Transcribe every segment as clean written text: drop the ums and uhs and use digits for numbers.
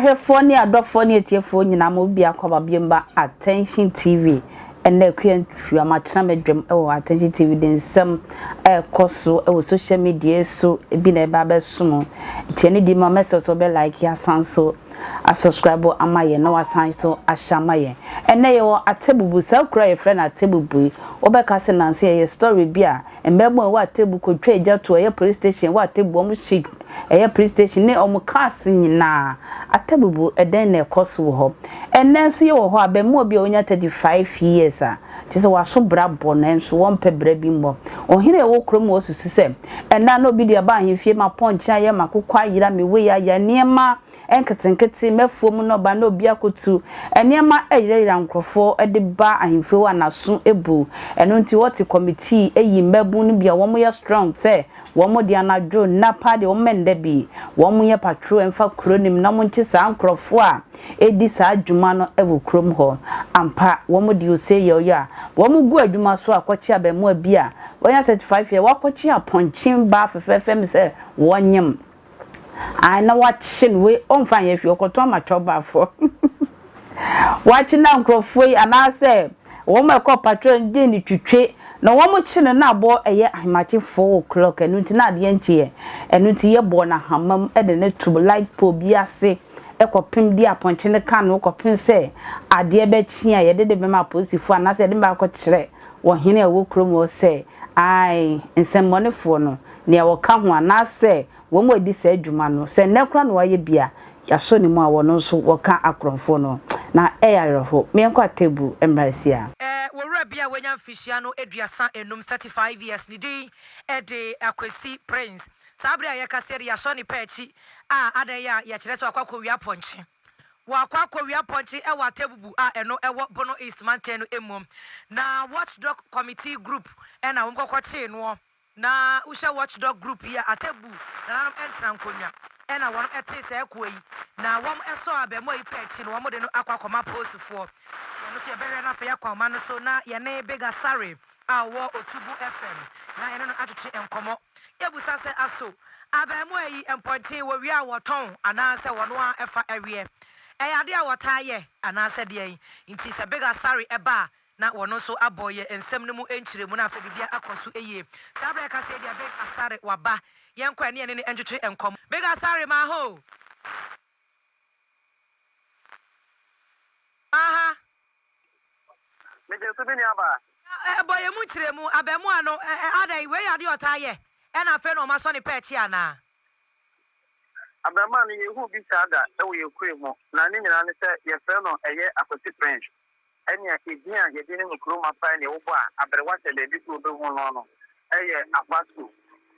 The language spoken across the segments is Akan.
Ahwɛfoɔ ne adɔfoɔ ne atiefoɔ nyinaa mo biako aba biom ba Attention TV ɛnɛ Akua Ntua matena m'adwam wɔ Attention TV de nsɛm ɛrekɔ so wɔ social media so ebi na ɛba abɛso mo nti ɛne di ma mɛsɛ so bɛ like asan so asubscribe ama yɛn na wasan so ahyɛ ama yɛn ɛnɛ yɛwɔ Atebubu saa kura yɛfrɛ no Atebubu yi wobɛka sɛ nanse yɛyɛ story bi a Mmabun a ɛwɔ Atebu kotwa agya to ɛyɛ police station ɛwɔ Atebu wɔn hye ɛyɛ police station ne wɔn cars nyinaa Atebubu ɛdɛn na ɛkɔ so wɔ hɔ ɛnɛ nso yɛwɔ hɔ abɛmoa bi a ɔnya 35 years a kyerɛ sɛ waso bra bɔ nanso wɔmpɛ bra bi mmɔ ɔhene a ɛwɔ kurom hɔ susu sɛ ɛnna na obi de aba ahemfie ma pɔnkye ayɛ ma kokɔ ayera me wei ayɛ nneɛma nketenkete, m'afuo mu nnɔbaeɛ na obi akɔtu nneɛma ɛyerayera nkorɔfoɔ de ba ahemfie hɔ a n'aso bu. Ɛno nti wɔte kɔmitii yi mmabun no bi a wɔn yɛ strong sɛ wɔn de anadwo nna paa deɛ wɔn mmɛnda bi, wɔn yɛ patrol mfa kuro no mu na wɔn nkye saa nkorɔfoɔ a ɛredi saa dwuma no wɔ kurom hɔ. Ampa wɔn de ose yɛ ɔyɔ a wɔn gu adwuma so akɔkye abɛmoa bi a wanya 35 years wakɔkye apɔnkye baa fɛfɛɛfɛ sɛ wɔnyem. Ae na wakye no wei ɔmfa nyɛ hwee ɔkɔtɔn ama twɔbafoɔ wakye na nkurɔfoɔ yi anaasɛ wɔn a ɛkɔ patrol no gye ne twitwe na wɔn kye no na abɔ ɛyɛ ahemakye 4 o'clock. Ɛno nti na adeɛ nkyeɛ, ɛno nti yɛbɔ no ahama mu ɛde ne to light pole bi ase ɛkɔpem di apɔnkye no ka no kɔpem sɛ adeɛ bɛkye a yɛde de bɛma apolisifoɔ anaasɛ yɛde bɛ akɔkyerɛ ɔhene a ɛwɔ kurom hɔ sɛ ae nsɛmmɔnefoɔ no nea wɔka ho anaasɛ wɔn mu adi saa adwuma no sɛ nnɛ koraa na wɔayɛ bi a yɛasɔ ne mu a wɔno nso wɔka akorɔmfoɔ no na ɛyɛ awerɛho. Meɛnkɔ Atebu mmra si a. Wɔwura bi a wanya mfihyia no 35, 35 years, ne din ɛde Akwasi Prince. Saa bere a yɛka sɛ de yɛasɔ ne pɛ akyi a adan yi a yɛkyerɛ sɛ wakɔ akɔwia pɔnkye, wakɔ akɔwia pɔnkye ɛwɔ Atebubu a ɛno ɛwɔ Bono East mantam no mu, na Watchdog Committee Group ɛna wɔn kɔkɔ kyee noɔ. Na wohyɛ Watchdog Group yi a Atebu nananom ɛntena nkonnwa ɛna wɔn ɛte saa kuo yi na wɔn ɛsɔ abɛɛmoa yi pɛ akyi no wɔn de no akɔ akɔma polisifoɔ. Yɛn nso yɛbɛhwɛ no afei akɔ ɔma no so na yɛne Big Asare a ɔwɔ Otubu FM na yɛne no atwetwe nkɔmmɔ. Yɛbusa sɛ aso abɛɛmoa yi mpɔnkye wɔ wie a wɔtɔn anaasɛ wɔn a ɛfa ɛweɛ ɛyɛ adeɛ a wɔtaa yɛ anaasɛ deɛ nti sɛ Big Asare ɛba a na wɔn nso abɔ yɛ nsɛm no mu nkyerɛmu na afei biribia akɔ so yie. Saa berɛ ɛka sɛ deɛ Big Asare waba, yɛnkɔ ɛne yɛne ne ntwetwe nkɔmmɔ. Big Asare, maaho aha. Megye so bi nua. Ɛbɔ yɛ mu nkyerɛmu, abɛɛmoa no adan wei yɛ adeɛ ɔtaa yɛ ɛna afei na ɔma sɔ ne pɛ akyi anaa? Abɛɛmoa no yɛhu bi saa da ɛwɔ yɛ kure mu na ne nyinaa ne sɛ yɛfrɛ no ɛyɛ Akwasi Prince, ɛnea edin a yɛde ne no kurom apae nea ɛwɔbɔ a aberewa sɛ baabi so wɔbɛhu no ɛyɛ Afaso.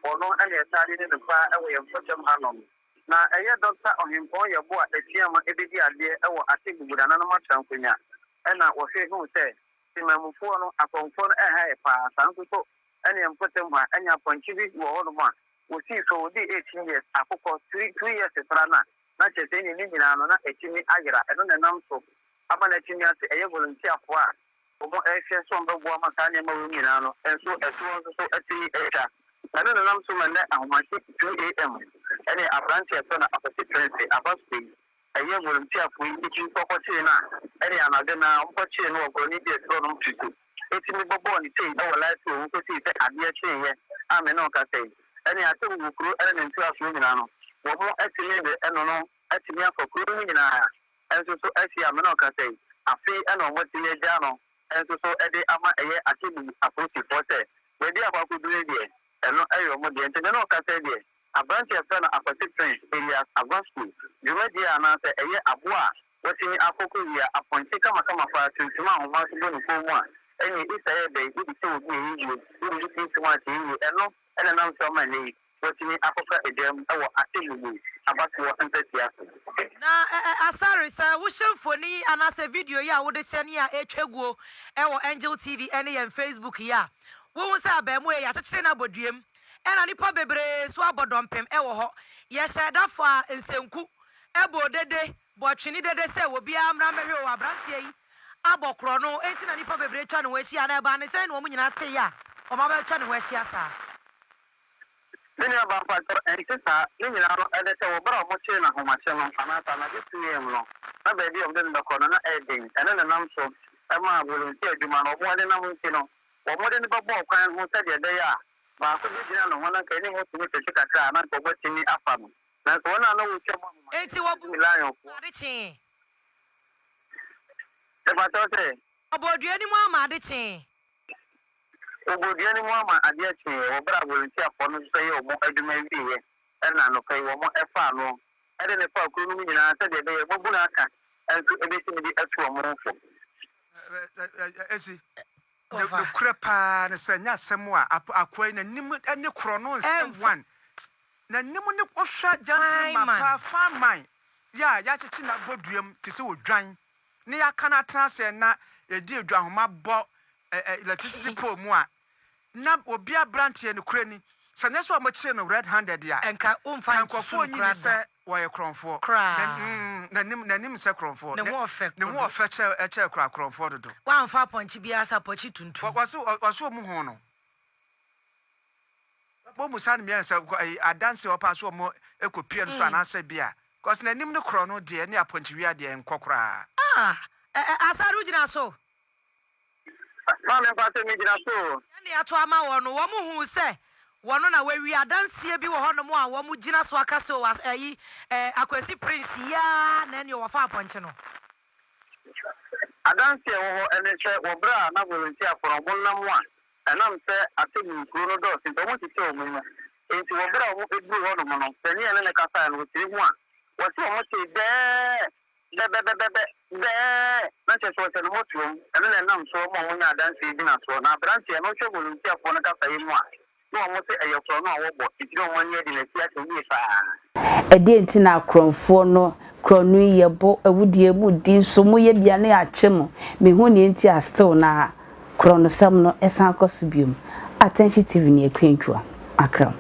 Ɔno ɛna yɛtaa de ne no paa ɛwɔ yɛn mpɔtam hanom. Na ɛyɛ Dɔkta Ɔhempɔn Yɛbo a Atuama ɛbɛdi adeɛ ɛwɔ Atebubu nananom atra nkonnwa ɛna wɔhwɛ hu sɛ temamufoɔ no akɔmfoɔ no ɛha yɛ paa. Saa nso so ɛne yɛn mpɔtam ha ɛne apɔnkye bi wɔ hɔnom a wɔsii so wɔdi 18 years, akokɔ 2 years koraa no a na kyerɛ sɛ ɛne ne nyinaa no na ɛtumi ayera. Ɛno na ɛnam so ama no atumi ase ɛyɛ volunteerfoɔ a wɔn ɛhwɛ sɛ wɔn bɛboa ma saa nneɛma wɔ nyinaa no nso ɛtoɔ nso so atumi atwa. Ɛno na nam so ma nnɛ ahomakye 2 a.m. ɛne aberanteɛ ɛfɛ no Akwasi Prince Abaso yi ɛyɛ volunteerfoɔ yi ɛtumi kɔkɔkyee no a ɛne anadwo na wɔkɔkyee no wɔ buroni bi ɛtorɔ nom tutu ɛtumi bɔbɔɔ ne sei ɛwɔ light wɔ mu kɔsii sɛ adeɛ kyeeɛ a me ne wo kasa yi ɛne Atebubu kuro ɛne ne ntoasoɔ nyinaa no wɔn atumi de ɛno no atumi afa kuro no nyinaa ɛnso so asi a me ne wo kasa yi afei ɛna wɔn atumi agya no ɛnso so ɛde ama ɛyɛ Atebubu apolisifoɔ sɛ baabi akɔ akɔduru deɛ ɛno ɛyɛ wɔn deɛ. Nti me ne wo kasa yi deɛ, aberanteɛ fɛ no Akwasi Prince alias Avasco dwumadie anaasɛ ɛyɛ aboa a wɔtumi akɔkɔ wia apɔnkye kamakama fa tuntum ahoma so bɔ ne kɔn mu a ɛne isa yɛ bɛyi wode sɛ obi ɛyɛ yie wode de tuntum akyɛ yie, ɛno ɛna nam so ama nnɛ yi wɔtumi akɔka agya mu ɛwɔ Atebubu abatoɔ mpɛsia so. Na Asare, sɛ wohyɛ mfoni yi anaasɛ video yi a wode sɛne a ɛtwa guo ɛwɔ Angel TV ɛne yɛn Facebook yi a, wohu sɛ abɛɛmoa yi yɛakyekyere no abɔ duam ɛna nipa bebree so abɔ dɔmpem ɛwɔ hɔ. Yɛhyɛ da fa nsenku ɛbɔ dede bɔ twene dede sɛ obiara mmra mmɛhwɛ o, aberanteɛ yi abɔ korɔ no enti na nipa bebree atwa ne ho ahyia. Na ɛbaa ne sɛn na wɔn nyinaa te a wɔn abɛtwa ne ho ahyia saa? Me nua baa mpakyɛw ɛnte saa, ne nyinaa no ɛne sɛ wɔ berɛ a wɔkyee no ahomakye no anaasɛ anadwo 2am no na baabi a wɔde no bɛkɔ no na ɛyɛ den, ɛno na ɛnam so maa volunteer adwuma no wɔn nenam nti no wɔde no bɛbɔɔ kwan ho sɛdeɛ ɛbɛyɛ a baako bɛgyina ne ho na anka anim hɔ tumi tete kakra a na anka wɔatumi afa no nanso wɔn a na wɔtwa mu ahomakye Enti no wɔbɔɔ tumi lionfoɔ. ade kyee. Mepakyɛw sɛ. Wɔbɔɔ dua no mu ama ade kyee. Wɔbɔɔ dua no mu ama adeɛ kyeeɛ wɔ berɛ a volunteerfoɔ no nso yɛɛ wɔn adwuma wieeɛ ɛna anɔpa yi wɔn faa no de no faa kuro no mu nyinaa sɛdeɛ ɛbɛyɛ wɔabu no aka nso ɛbɛtumi de atu wɔn fo. Esi, nokorɛ paa ne sɛ nyɛ asɛm a akoa yi n'anim ne korɔ no nsɛ one n'anim ne wohwɛ gentleman paa fine man yɛ a yɛakyekye no abɔ duam te sɛ odwan ne yɛaka no atena ase na yɛde adwahoma bɔ electricity pole mu a, na obi abranteɛ nokorɛ ni, sɛ nyɛ sɛ wɔkyere no red handed a, Nka womfa nka nsusu nkurɔfoɔ no nyi koraa ni da. sɛ wɔyɛ korɔmfoɔ. Koraa. N'anim, n'anim sɛ korɔmfoɔ. Ne ho ɔfɛ Ne ho dodo. ɔfɛ kyɛ, kyɛɛ koraa korɔmfoɔ dodo. Wamfa apɔnkye biara sɛ apɔnkye tuntum. Wɔse, wɔse wɔn hu no. Wɔn mu saa no mmiɛnsa ɛyi adanse a wɔpaa so wɔn kɔ pie no so anaasɛ bi a cause n'anim no korɔ no deɛ ne apɔnkyewia deɛ nkɔ koraa. Ah ɛ ɛ Asare wo gyina so? Maame mpakyɛ me gyina so o. Ɛnne ato ama wɔn no, wɔn huu sɛ wɔn na wɔawie. Adanseɛ bi wɔ hɔnom a wɔn gyina so aka sɛ o as ɛyi ɛ Akwasi Prince yi ara na ɛnneɛ wɔfa apɔnkye no. Adanse a ɛwɔ hɔ ne sɛ wɔ bere a na volunteerfo no wɔnam a ɛnam sɛ atemmu nkuro no dɔɔso nti wɔkyekyɛɛ wɔn mu. Enti wɔ bere a wɔduruu hɔnom no, panyin a ɛne no kasae no, ɔkyerɛ mu a, wɔse wɔtee bɛɛ, bɛbɛbɛbɛbɛ, bɛɛ, na kyerɛ sɛ ɔhyɛ no mmɔtoam. Ɛno na ɛnam so ma wɔnyaa adanse yi gyinasoɔ. Na aberanteɛ no, wohwɛ volunteerfoɔ no kasaeɛ mu a, na wɔn se ɛyɛ korɔno a wɔbɔ, nti na wɔn ani adi n'akyi akyɛ yie paa. Ɛdeɛn nti na akorɔmfoɔ no korɔno yi yɛbɔ awudie mu di nso moyɛ bia na yɛakye mo mehu neɛ nti a still na korɔnosɛm no san kɔ so biom Attention TV ne Akua Antwua Accra.